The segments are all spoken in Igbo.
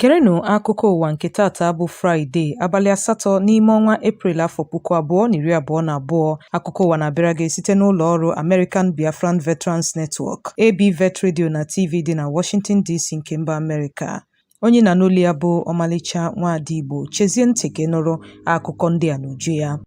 Gerenụ akụkọ ụwa nke tata bụ Fraịde, abalị 8 n'ime ọnwa Eprel, afọ 2022. Akụkọ ụwa na-abịara gị site n'ụlọ ọrụ American Biafran Veterans Network, AB Vet Radio na TV dị na Washington DC nke mba Amerịka. Onye na n'olu ya bụ ọmalịcha nwaada Igbo. Chezie ntị ka ị nụrụ akụkọ ndị a n'uju ya.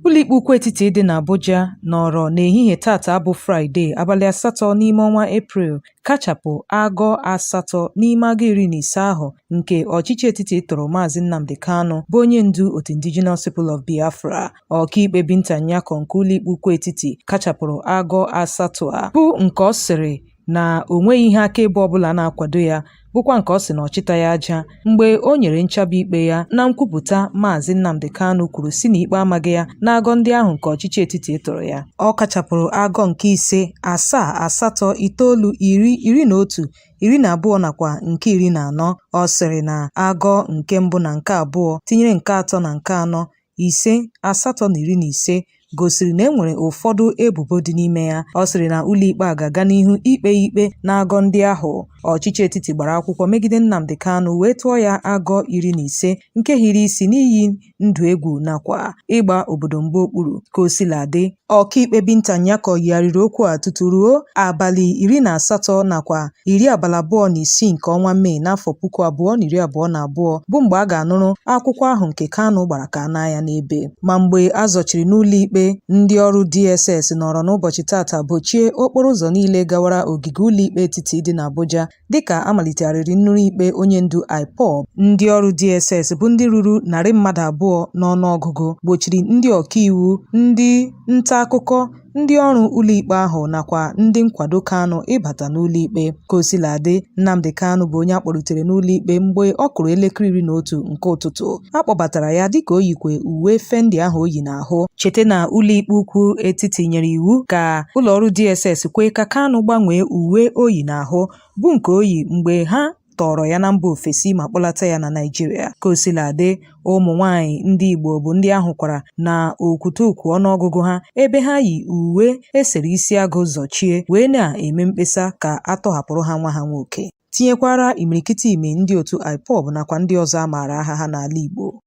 Ụlọikpe Ukwu Etiti dị n'Abuja nọrọ n'ehihie tata bụ Fraịde, abalị 8 n'ime ọnwa Eprel, kachapụ agọ 8 n'ime agọ 15 ahụ nke ọchịchị etiti tụrụ Maazị Nnamdi Kanu, bụ onye ndu otu Indigenous People of Biafra. Ọkaikpe Binta Nyako nke Ụlọikpe Ukwu Etiti kachapụrụ agọ 8 a, bụ nke ọ sịrị na o nweghị ihe akaebe ọbụla na-akwado ya, bụkwa nke ọ sị na ọ chịtaghị aja mgbe o nyere nchabi ikpe ya na nkwupụta Maazị Nnamdi Kanu kwuru si na ikpe amaghị ya n'agọ ndị ahụ nke ọchịchị etiti tụrụ ya. Ọ kachapụrụ agọ nke 5, 7, 8, 9, 10, 11, 12 nakwa nke 14. Ọ sịrị na agọ nke mbụ na nke abụọ, tinyere nke atọ na nke anọ, 5, 8 na 15, gosiri na e nwere ụfọdụ ebubo dị n'ime ya. Ọ sịrị na ụlọikpe a ga-aga n'ihu ikpe ya ikpe n'agọ ndị ahụ. Ọchịchị etiti gbara akwụkwọ megide Nnamdi Kanu wee tụọ ya agọ 15 nke hiri isi n'iyi ndụ egwu nakwa ịgba obodo mgba okpuru. Ka o sila dị, Ọkaikpe Binta Nyako yigharịrị okwu a tutu ruo abalị 18 nakwa iri abalị 26 nke ọnwa Mee n'afọ 2022, bụ mgbe a ga-anụrụ akwụkwọ ahụ nke Kanu gbara ka a naa ya n'ebe. Ma mgbe a zọchiri n'ụlọikpe, ndị ọrụ DSS nọrọ n'ụbọchị tata bochie okporo ụzọ niile gawara ogige ụlọikpe etiti dị n'Abuja dịka a malitegharịrị nnụrụ ikpe onye ndu IPOB. Ndị ọrụ DSS, bụ ndị ruru 200 n'ọnụọgụgụ, gbochiri ndị ọkaiwu, ndị nta akụkọ, ndị ọrụ ụlọikpe ahụ nakwa ndị nkwado Kanu ịbata n'ụlọikpe. Ka o sila dị, Nnamdi Kanu bụ onye a kpọlitere n'ụlọikpe mgbe ọ kụrụ elekere 11 nke ụtụtụ. A kpọbatara ya dịka o yikwe uwe Fendi ahụ o yi n'ahụ. Cheta na ụlọikpe ukwu etiti nyere iwu ka ụlọọrụ DSS kwee ka Kanu gbanwee uwe o yi n'ahụ, bụ nke o yi mgbe ha tọọrọ ya na mba ofesi ma kpọlata ya na Naịjirịa. Ka o sila dị, ụmụ nwaanyị ndị Igbo bụ ndị a hụkwara na okwutukwu ọnụọgụgụ ha ebe ha yi uwe esere isi agụ zọchie wee na-eme mkpesa ka a tọhapụrụ ha nwa ha nwoke, tinyekwara imirikiti imi ndị otu IPOB nakwa ndị ọzọ a maara aha ha n'ala Igbo.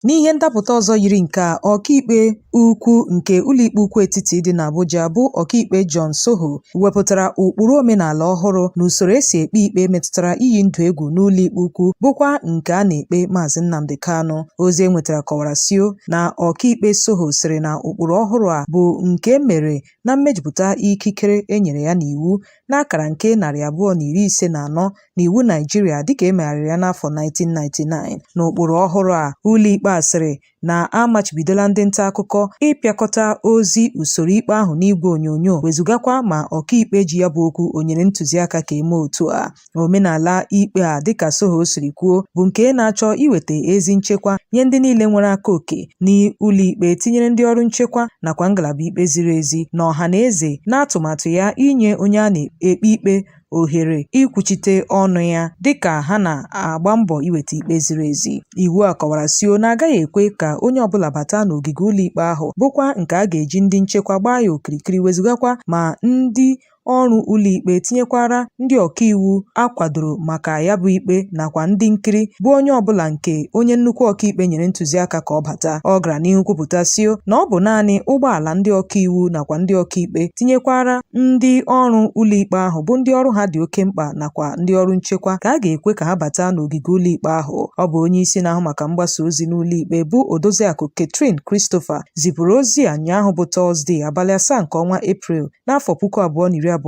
N'ihe ndapụta ọzọ yiri nke a, Ọkaikpe Ukwu nke Ụlọikpe Ukwu Etiti dị n'Abuja, bụ Ọkaikpe John Tsoho, wepụtara ụkpụrụ omenala ọhụrụ n'usoro e si ekpe ikpe metụtara iyi ndụ egwu n'ụlọikpe ukwu, bụkwa nke a na-ekpe Maazị Nnamdi Kanu. Ozi e nwetara kọwara sio na Ọkaikpe Tsoho sịrị na ụkpụrụ ọhụrụ a bụ nke e mere na mmejupụta ikikere e nyere ya n'iwu n'akara nke 254 n'iwu Naịjirịa dịka e megharịrị ya n'afọ 1999. N'ụkpụrụ ọhụrụ a, ụlọikpe a sịrị na a machibidola ndị nta akụkọ ịpịakọta ozi usoro ikpe ahụ n'igwe onyonyo, wezugakwa ma ọkaikpe ji ya bụ okwu o nyere ntụziaka ka e mee otu a. Omenala ikpe a, dịka Tsoho siri kwuo, bụ nke na-achọ iweta ezi nchekwa nye ndị niile nwere aka oke n'ụlọikpe, tinyere ndị ọrụ nchekwa nakwa ngalaba ikpe ziri ezi na ọha na eze, n'atụmatụ ya inye onye a na-ekpe ikpe ohere ikwuchite ọnụ ya dịka ha na-agba mbọ iweta ikpe ziri ezi. Iwu a kọwara sio na agaghị ekwe ka onye ọbụla bata n'ogige ụlọikpe ahụ, bụkwa nke a ga-eji ndị nchekwa gbaa ya okirikiri, wezugakwa ma ndị ọrụ ụlọikpe, tinyekwara ndị ọkaiwu a kwadoro maka ya bụ ikpe nakwa ndị nkiri, bụ onye ọbụla nke onye nnukwu ọkaikpe nyere ntụziaka ka ọ bata. Ọ gara n'ihu kwupụta sio na ọ bụ naanị ụgbọala ndị ọkaiwu nakwa ndị ọkaikpe, tinyekwara ndị ọrụ ụlọikpe ahụ bụ ndị ọrụ ha dị oke mkpa nakwa ndị ọrụ nchekwa, ka a ga-ekwe ka ha bata n'ogige ụlọikpe ahụ. Ọ bụ onye isi na-ahụ maka mgbasa ozi n'ụlọikpe, bụ Odoziakụ Catherine Christopher, zipụrụ ozi a ụnyaahụ bụ Tọzdee, abalị 7 nke ọnwa Eprel n'afọ 2022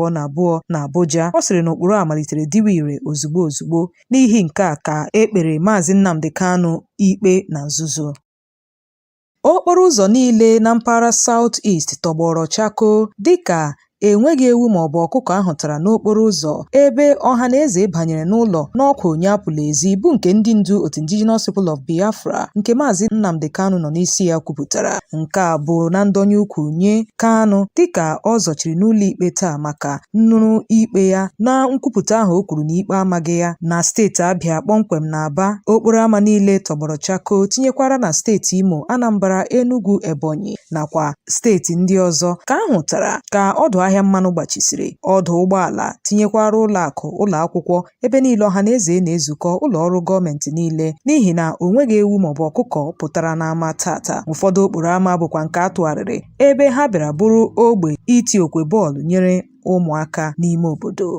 n'Abuja. Ọ sịrị na ụkpụrụ a malitere dịwa ire ozugbo ozugbo. N'ihi nke a ka e kpere Maazị Nnamdi Kanu ikpe na nzuzo. Okporo ụzọ niile na mpaghara South East tọgbọrọ chakoo dịka enweghị ewu maọbụ ọkụkọ a hụtara n'okporo ụzọ, ebe ọha na eze banyere n'ụlọ n'ọkwa onye apụla ezi, bụ nke ndị ndu otu Indigenous People of Biafra nke Maazị Nnamdi Kanu nọ n'isi ya kwupụtara. Nke a bụ na ndọnye ukwu nye Kanu dịka ọ zọchiri n'ụlọikpe taa maka nnụrụ ikpe ya na nkwupụta ahụ o kwuru na ikpe amaghị ya. Na steeti Abịa, kpọmkwem n'Aba, okporo ama niile tọgbọrọ chakoo, tinyekwara na steeti Imo, Anambra, Enugu, Ebonyi nakwa steeti ndị ọzọ ka a hụtara ka ọdụ ahịa ahịa mmanụ gbachisiri, ọdụ ụgbọala tinyekwara ụlọ akụ, ụlọ akwụkwọ, ebe niile ọha na eze na-ezukọ, ụlọ ọrụ gọọmenti niile, n'ihi na o nweghị ewu maọbụ ọkụkọ pụtara n'ama tata. Ụfọdụ okporo ama bụkwa nke a tụgharịrị ebe ha bịara bụrụ ogbe iti okwe bọọlụ nyere ụmụaka n'ime obodo.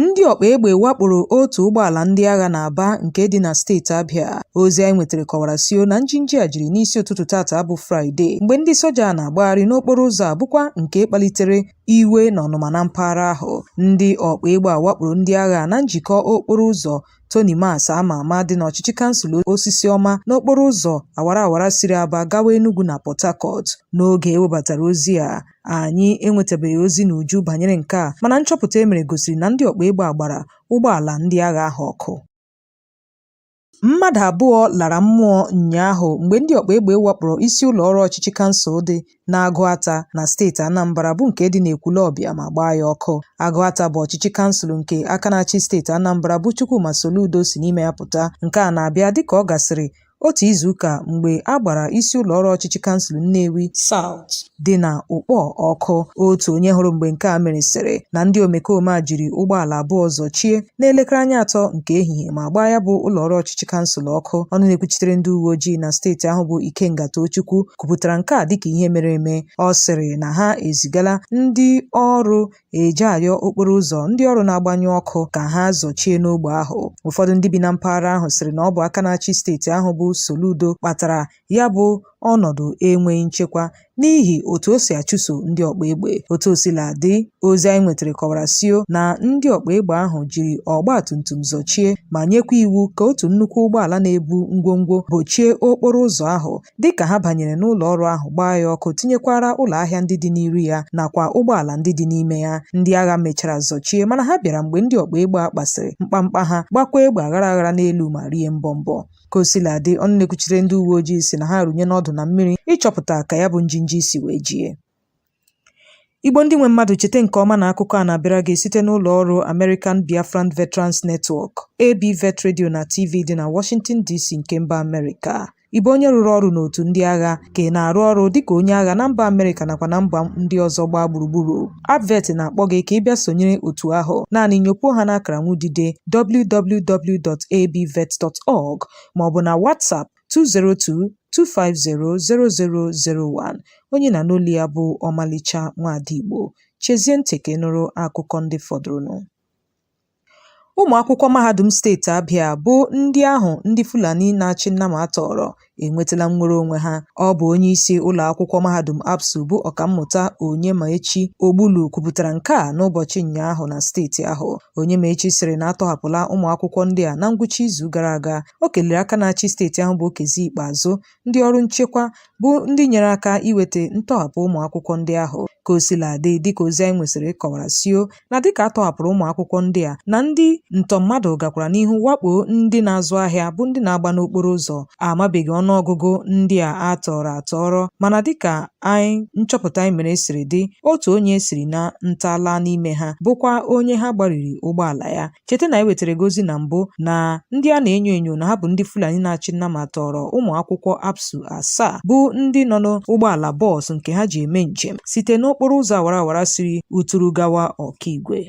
Ndị ọkpa egbe wakporo otu ụgbọala ndị agha n'Aba nke dị na steeti Abịa. Ozi anyị nwetara kọwara sio na njinji a jiri n'isi ụtụtụ tata bụ Fraịde mgbe ndị soja na-agbagharị n'okporo ụzọ a bụkwa nke kpalitere iwe na ọnụma na mpaghara ahụ. Ndị ọkpa egbe a wakporo ndị agha na njikọ okporo ụzọ Tony Mas ama ama dị n'ọchịchị kansụl Osisiọma n'okporo ụzọ awara awara siri Aba gawa Enugu na Port Harcourt. N'oge e webatara ozi a, anyị enwetabeghị ozi n'uju banyere nke a, mana nchọpụta e mere gosiri na ndị ọkpa egbe a gbara ụgbọala ndị agha ahụ ọkụ. Mmadụ abụọ lara mmụọ ụnyaahụ mgbe ndị ọkpa egbe wakporo isi ụlọ ọrụ ọchịchị kansụl dị n'Agụata na steeti Anambra bụ nke dị n'Ekwulọbịa ma gbaa ya ọkụ. Agụata bụ ọchịchị kansụl nke aka na-achị steeti Anambra bụ Chukwuma Soludo si n'ime ya pụta. Nke a na-abịa dịka ọ gasịrị otu izuụka mgbe a gbara isi ụlọ ọrụ ọchịchị kansụl Nnewi South dị na Ụkpọ ọkụ. Otu onye hụrụ mgbe nke a mere sịrị na ndị omekome a jiri ụgbọala abụọ zọchie n'elekere anya atọ nke ehihie ma gbaa ya bụ ụlọ ọrụ ọchịchị kansụl ọkụ. Ọnụ na-ekwuchitere ndị uwe ojii na steeti ahụ bụ Ikenga Tochukwu kwupụtara nke a dịka ihe mere eme. Ọ sịrị na ha ezigala ndị ọrụ eje arịọ okporo ụzọ ndị ọrụ na-agbanyụ ọkụ ka ha zọchie n'ogbe ahụ. Ụfọdụ ndị bi na mpaghara ahụ sịrị na ọ bụ aka na-achị steeti ahụ bụ Soludo kpatara ya bụ ọnọdụ enweghị nchekwa n'ihi otu o si achụso ndị ọkpa egbe. Otu o sila dị, ozi anyị nwetara kọwara sio na ndị ọkpa egbe ahụ jiri ọgba tum tum zọchie ma nyekwa iwu ka otu nnukwu ụgbọala na-ebu ngwongwo bochie okporo ụzọ ahụ dịka ha banyere n'ụlọ ọrụ ahụ gbaa ya ọkụ tinyekwara ụlọ ahịa ndị dị n'iru ya nakwa ụgbọala ndị dị n'ime ya. Ndị agha mechara zọchie mana ha bịara mgbe ndị ọkpa egbe a kpasịrị mkpamkpa ha gbakwa egbe aghara aghara n'elu ma rie mbọmbọ. Ka o sila dị, ọnụ na-ekwuchitere ndị uwe ojii sị na ha arụnye n'ọdụ na mmiri ịchọpụta ka ya bụ njinji si wee jie. Igbo ndị nwe mmadụ, cheta nke ọma na akụkọ a na-abịara gị site n'ụlọ ọrụ American Biafran Veterans Network, ABVET Radio na TV dị na Washington DC nke mba Amerịka. Ị bụ onye rụrụ ọrụ n'otu ndị agha ka ị na-arụ ọrụ dịka onye agha na mba Amerịka nakwa na mba ndị ọzọ gbaa gburugburu? ABVET na-akpọ gị ka ị bịa sonyere otu ahụ. Naanị nyopuo ha n'akara nwudide www.abvet.org maọbụ na WhatsApp 202 250 0001. Onye na n'olu ya bụ Ọmalịcha Nwaada Igbo. Chezie ntị ka ị nụrụ akụkọ ndị fọdụrụnụ. Ụmụ akwụkwọ mahadum steeti Abịa bụ ndị ahụ ndị Fulani na-achị nnama tọọrọ enwetala nnwere onwe ha. Ọ bụ onye isi ụlọ akwụkwọ mahadum ABSU bụ Ọkammụta Onyemaechi Ogbulu kwupụtara nke a n'ụbọchị ụnyaahụ na steeti ahụ. Onyemaechi sịrị na a tọhapụla ụmụ akwụkwọ ndị a na ngwụcha izu gara aga. O kelere aka na-achị steeti ahụ bụ Okezie Ikpeazụ, ndị ọrụ nchekwa bụ ndị nyere aka iweta ntọhapụ ụmụ akwụkwọ ndị ahụ. Ka o sila dị, dịka ozi anyị nwesịrị kọwara sio na dịka a tọhapụrụ ụmụ akwụkwọ ndị a na ndị ntọ mmadụ gakwara n'ihu wakpo ndị na-azụ ahịa bụ ndị na-agba n'okporo ụzọ. Amabeghị ọnụọgụgụ ndị a a tọọrọ atọrọ, mana dịka anyị nchọpụta anyị mere siri dị, otu onye siri na nta laa n'ime ha bụkwa onye ha gbariri ụgbọala ya. Cheta na anyị wetara gị ozi na mbụ na ndị a na-enyo enyo na ha bụ ndị Fulani na-achị nnama tọọrọ ụmụ akwụkwọ ABSU asaa bụ ndị nọ n'ụgbọala bọọsụ nke ha ji eme njem site n'okporo ụzọ awara awara siri Uturu gawa Ọkigwe.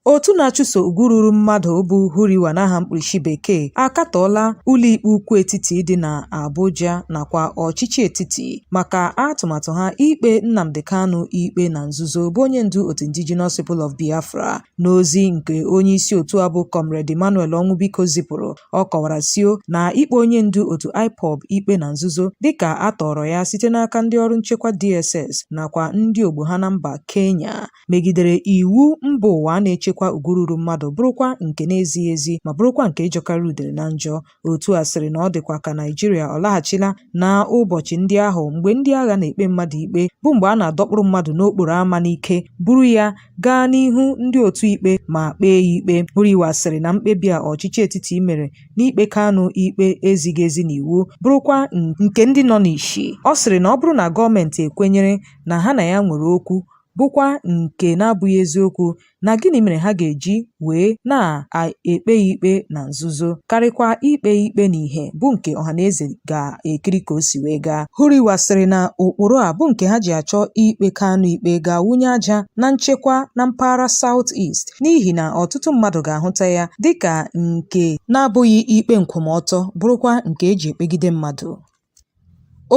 Otu na-achụso ugwu ruru mmadụ bụ HURIWA n'aha mkpirisi bekee akatọọla ụlọikpe ukwu etiti dị na Abuja nakwa ọchịchị etiti maka atụmatụ ha ikpe Nnamdi Kanu ikpe na nzuzo bụ onye ndu otu Indigenous People of Biafra. N'ozi nke onye isi otu a bụ Comrade Emmanuel Ọnwụbiko zipụrụ, ọ kọwara sio na ikpe onye ndu otu IPOB ikpe na nzuzo dịka a tọọrọ ya site n'aka ndị ọrụ nchekwa DSS nakwa ndị ogbo ha na mba Kenya megidere iwu mba ụwa na-echekwa ugwu ruru mmadụ, bụrụkwa nke na-ezighị ezi ma bụrụkwa nke jọkarịrị udele na njọ. Otu a sịrị na ọ dịkwa ka Naịjirịa ọ laghachila na ụbọchị ndị ahụ mgbe ndị agha na-ekpe mmadụ ikpe, bụ mgbe a na-adọkpụrụ mmadụ n'okporo ámá n'ike, buru ya gaa n'ihu ndị otu ikpe ma kpee ya ikpe. HURIWA sịrị na mkpebi a ọchịchị etiti mere n'ikpe Kanu ikpe ezighị ezi n'iwu, bụrụkwa nke ndị nọ n'isi. Ọ sịrị na ọ bụrụ na gọọmenti ekwenyere na ha na ya nwere okwu bụkwa nke na-abụghị eziokwu na gịnị mere ha ga-eji wee na-ekpe ya ikpe na nzuzo karịkwa ikpe ya ikpe n'ihe bụ nke ọhaneze ga-ekiri ka o si wee gaa. Huriwa sịrị na ụkpụrụ a bụ nke ha ji achọ ikpe Kanu ikpe ga-awụnye aja na nchekwa na mpaghara South East n'ihi na ọtụtụ mmadụ ga-ahụta ya dịka nke na-abụghị ikpe nkwụmọtọ bụrụkwa nke e ji ekpegide mmadụ.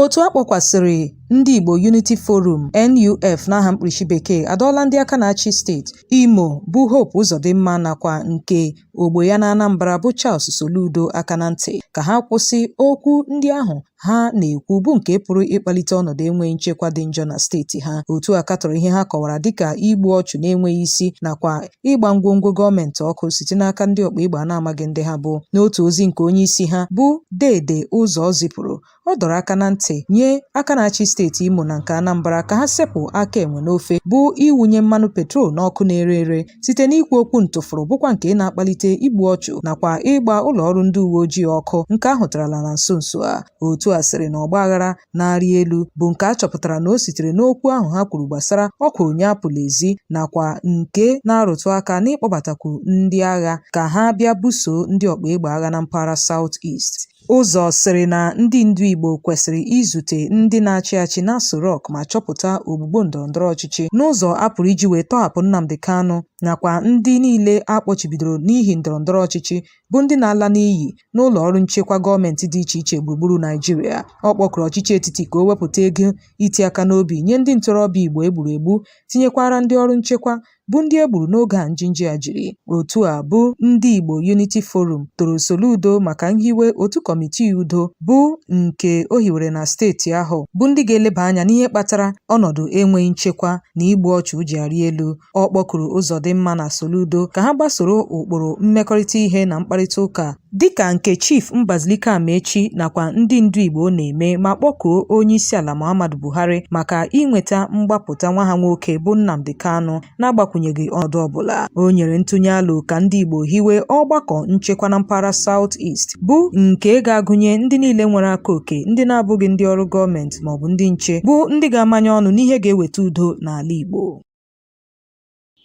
Otu a kpọkwasịrị Ndị Igbo Unity Forum, NUF n'aha mkpirisi bekee adọọla ndị aka na-achị steeti Imo bụ Hope Uzodimma nakwa nke ogbo ya na Anambra bụ Charles Soludo aka na ntị ka ha kwụsị okwu ndị ahụ ha na-ekwu bụ nke pụrụ ịkpalite ọnọdụ enweghị nchekwa dị njọ na steeti ha. Otu a katọrọ ihe ha kọwara dịka igbu ọchụ na-enweghị isi nakwa ịgba ngwongwo gọọmenti ọkụ site n'aka ndị ọkpa egbe a na-amaghị ndị ha bụ. N'otu ozi nke onye isi ha bụ Dede Ụzọ zipụrụ, ọ dọrọ aka na ntị nye aka na-achị steeti Imo na nke Anambra ka ha sepụ aka enwe n'ofe bụ ịwụnye mmanụ petrol n'ọkụ na-ere ere site n'ikwu okwu ntụfụrụ bụkwa nke na-akpalite igbu ọchụ nakwa ịgba ụlọ ọrụ ndị uwe ojii ọkụ nke a hụtarala na nso nso a. Otu a sịrị na ọgba aghara na-arị elu bụ nke a chọpụtara na o sitere n'okwu ahụ ha kwuru gbasara ọkwa onye apụla ezi nakwa nke na-arụtụ aka n'ịkpọbatakwu ndị agha ka ha bịa buso ndị ọkpa egbe agha na mpaghara South East. Ụzọ sịrị na ndị ndu Igbo kwesịrị izute ndị na-achị achị n'Aso Rock ma chọpụta ogbugbo ndọrọndọrọ ọchịchị n'ụzọ a pụrụ iji wee tọhapụ Nnamdi Kanu nakwa ndị niile a kpọchibidoro n'ihi ndọrọndọrọ ọchịchị bụ ndị na-ala n'iyi n'ụlọ ọrụ nchekwa gọọmenti dị iche iche gburugburu Naịjirịa. Ọ kpọkuru ọchịchị etiti ka o wepụta ego iti aka n'obi nye ndị ntorobịa Igbo e gburu egbu tinyekwara ndị ọrụ nchekwa bụ ndị e gburu n'oge a njinji a jiri. Otu a bụ Ndị Igbo Unity Forum toro Soludo maka nhiwe otu kọmitii udo bụ nke o hiwere na steeti ahụ bụ ndị ga-eleba anya n'ihe kpatara ọnọdụ enweghị nchekwa na igbu ọchụ ji arị elu. Ọ kpọkuru Uzodimma na Soludo ka ha gbasoro ụkpụrụ mmekọrịta ihe na mkparịta ụka dịka nke Chief Mbazulike Amaechi nakwa ndị ndu Igbo na-eme ma kpọkuo Onyeisiala Muhammadu Buhari maka inweta mgbapụta nwa ha nwoke bụ Nnamdi Kanu n'agbakwunyeghị ọnọdụ ọbụla. O nyere ntụnye alo ka ndị Igbo hiwe ọgbakọ nchekwa na mpaghara South East bụ nke ga-agụnye ndị niile nwere aka oke, ndị na-abụghị ndị ọrụ gọọmenti maọbụ ndị nche bụ ndị ga-amanye ọnụ n'ihe ga-eweta udo n'ala Igbo.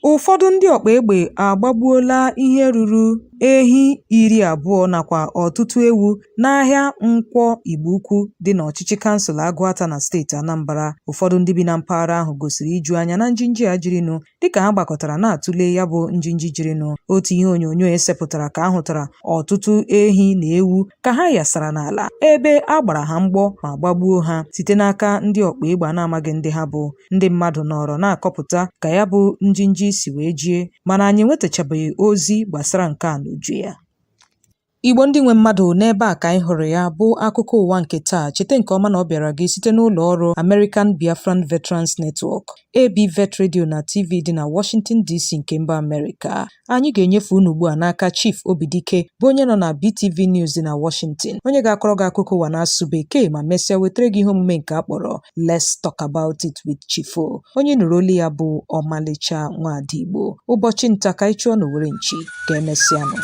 Ụfọdụ ndị ọkpa egbe agbagbuola ihe ruru ehi 20 nakwa ọtụtụ ewu n'ahịa Nkwọ Igboukwu dị n'ọchịchị kansụl Agụata na steeti Anambra. Ụfọdụ ndị bi na mpaghara ahụ gosiri iju anya na njinji a jirinụ dịka ha gbakọtara na-atụle ya bụ njinji jirinụ. Otu ihe onyonyo e sepụtara ka a hụtara ọtụtụ ehi na ewu ka ha yasara n'ala ebe a gbara ha mgbọ ma gbagbuo ha site n'aka ndị ọkpa egbe a na-amaghị ndị ha bụ. Ndị mmadụ nọrọ na-akọpụta ka ya bụ njinji si wee jie mana anyị enwetachabeghị ozi gbasara nke a n'uju ya. Igbo ndị nwe mmadụ n'ebe a ka anyị hụrụ ya bụ akụkọ ụwa nke taa. Cheta nke ọma na ọ bịara gị site n'ụlọ ọrụ American Biafran Veterans Network, ABVET Radio na TV dị na Washington DC nke mba Amerịka. Anyị ga-enyefe unu ugbu a n'aka Chief Obidike bụ onye nọ na BTV News dị na Washington, onye ga-akọrọ gị akụkọ ụwa n'asụsụ Bekee ma mesịa wetara gị ihe omume nke a kpọrọ Let's Talk About It with Chief O. Onye nụrụ olu ya bụ Ọmalịcha Nwaada Igbo. Ụbọchị nta ka anyị chụọ n'owere nchi ka emesịanụ.